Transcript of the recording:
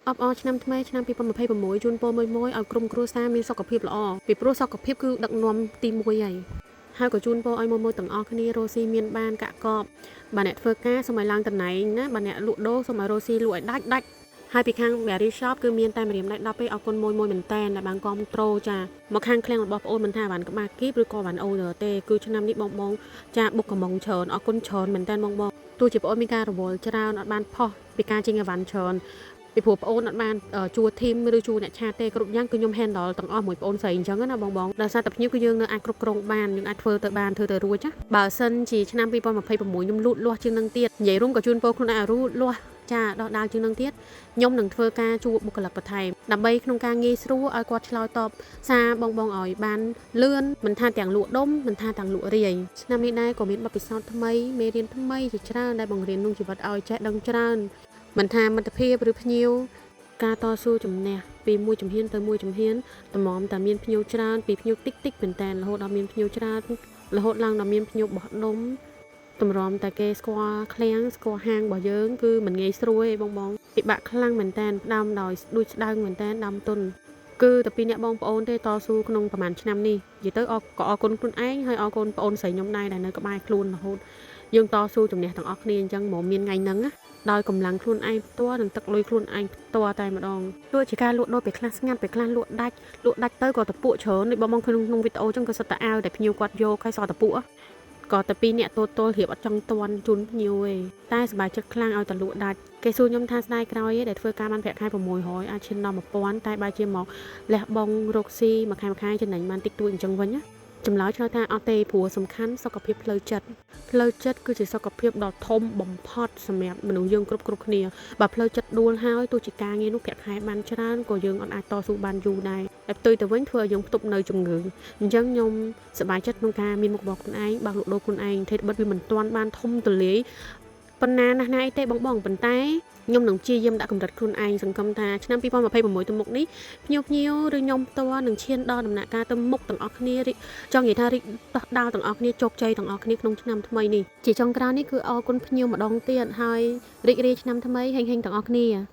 អបអរឆ្នាំថ្មីឆ្នាំ2026ជូនពរមួយមួយឲ្យក្រុមគ្រួសារមានសុខភាពល្អពីព្រោះសុខភាពគឺដឹកនាំទី1ហើយហើយក៏ជូនពរឲ្យមួយមួយទាំងអស់គ្នារស់ស៊ីមានបានកាក់កបបើអ្នកធ្វើការសូមឲ្យឡើងតំណែងណាបើអ្នកលក់ដូរសូមឲ្យរស់ស៊ីលក់ឲ្យដាច់ដាច់ហើយពីខាង Berry Shop គឺមានតែម្រាមដៃ10ទេអរគុណមួយមួយមែនតែនដែលបានគ្រប់ត្រូលចាមកខាងឃ្លាំងរបស់ប្អូនមិនថាបានក្បាលគីបឬក៏បានអូនទេគឺឆ្នាំនេះបងបងចាបុកកំងច្រើនអរគុណច្រើនមែនតែនបងបងទោះជាប្អូនមានការរវល់ច្រើនអត់បានផុសពីការចេញអីវ៉ាន់ច្រើនពីព្រោះប្អូនអត់បានជួ team ឬជួអ្នក chat ទេគ្រប់យ៉ាងគឺខ្ញុំ handle ទាំងអស់មួយប្អូនស្រីអញ្ចឹងណាបងបងដោយសារតែភ្ញៀវគឺយើងនៅអាចគ្រប់គ្រងបានយើងអាចធ្វើទៅបានធ្វើទៅរួចណាបើសិនជាឆ្នាំ2026ខ្ញុំលូតលាស់ជាងនឹងទៀតនិយាយរួមក៏ជូនពរខ្លួនឯងឲ្យរូតលាស់ចាដោះដាលជាងនឹងទៀតខ្ញុំនឹងធ្វើការជួបុគ្គលិកបន្ថែមដើម្បីក្នុងការងាយស្រួលឲ្យគាត់ឆ្លើយតបសារបងបងឲ្យបានលឿនមិនថាទាំងលក់ដុំមិនថាទាំងលក់រាយឆ្នាំនេះដែរក៏មានបទពិសោធន៍ថ្មីមេរៀនថ្មីជាច្រើនដែលបង្រៀនក្នុងជីវិតឲ្យចេះដឹងច្រើនមិនថាមិត្តភាពឬភ្ញៀវការតស៊ូជំនះពីមួយជំហានទៅមួយជំហានតម្រាំតែមានភ្ញៀវច្រើនពីភ្ញៀវតិចតិចមែនតើរហូតដល់មានភ្ញៀវច្រើនរហូតឡើងដល់មានភ្ញៀវបោះដុំតម្រាំតែគេស្គាល់ឃ្លាំងស្គាល់ហាងរបស់យើងគឺមិនងាយស្រួលទេបងបងពិបាកខ្លាំងមែនតើផ្ដើមដោយដូចស្ដើងមែនតើដើមទុនគឺតែពីអ្នកបងប្អូនទេតស៊ូក្នុងប្រហែលឆ្នាំនេះនិយាយទៅអរក៏អរគុណខ្លួនឯងហើយអរគុណប្អូនស្រីខ្ញុំដែរដែលនៅក្បែរខ្លួនរហូតយើងតស៊ូជំនះទាំងអស់គ្នាអញ្ចឹងមកមានថ្ងៃហ្នឹងណាដោយកម្លាំងខ្លួនឯងផ្ទាល់និងទឹកលុយខ្លួនឯងផ្ទាល់តែម្ដងទោះជាការលក់ដូរពេលខ្លះស្ងាត់ពេលខ្លះលក់ដាច់លក់ដាច់ទៅក៏តពួកច្រើនដូចបងបងក្នុងក្នុងវីដេអូអញ្ចឹងក៏សិតតែអាវតែភ្ញៀវគាត់យកហើយសល់តពួកក៏តែពីរអ្នកតូតទល់រៀបអត់ចង់តន់ជូនភ្ញៀវទេតែសប្បាយចិត្តខ្លាំងឲ្យតែលក់ដាច់គេសួរខ្ញុំថាស្ដាយក្រោយទេដែលធ្វើការបានប្រាក់ខែ600អាចឈានដល់1000តែបែរជាមកលះបង់រកស៊ីមួយខែមួយខែចំណេញបានតិចតួចអញ្ចឹងវិញណាចម្លើយឆ្លើយថាអត់ទេព្រោះសំខាន់សុខភាពផ្លូវចិត្តផ្លូវចិត្តគឺជាសុខភាពដ៏ធំបំផុតសម្រាប់មនុស្សយើងគ្រប់គ្រប់គ្នាបើផ្លូវចិត្តដួលហើយទោះជាការងារនោះប្រាក់ខែបានច្រើនក៏យើងអត់អាចតស៊ូបានយូរដែរតែផ្ទុយទៅវិញធ្វើឲ្យយើងផ្ទុកនៅជំងឺអញ្ចឹងខ្ញុំសប្បាយចិត្តក្នុងការមានមុខរបរខ្លួនឯងបើកលក់ដូរខ្លួនឯងទេត្បិតវាមិនទាន់បានធំទូលាយប៉ុណ្ណាណាស់ណាអីទេបងបងប៉ុន្តែខ្ញុំនឹងព្យាយាមដាក់កម្រិតខ្លួនឯងសង្ឃឹមថាឆ្នាំ2026ទៅមុខនេះភ្ញៀវភ្ញៀវឬខ្ញុំផ្ទាល់នឹងឈានដល់ដំណាក់កាលទៅមុខទាំងអស់គ្នារីកចង់និយាយថារីកដោះដាលទាំងអស់គ្នាជោគជ័យទាំងអស់គ្នាក្នុងឆ្នាំថ្មីនេះជាចុងក្រោយនេះគឺអរគុណភ្ញៀវម្ដងទៀតហើយរីករាយឆ្នាំថ្មីហេងៗទាំងអស់គ្នា។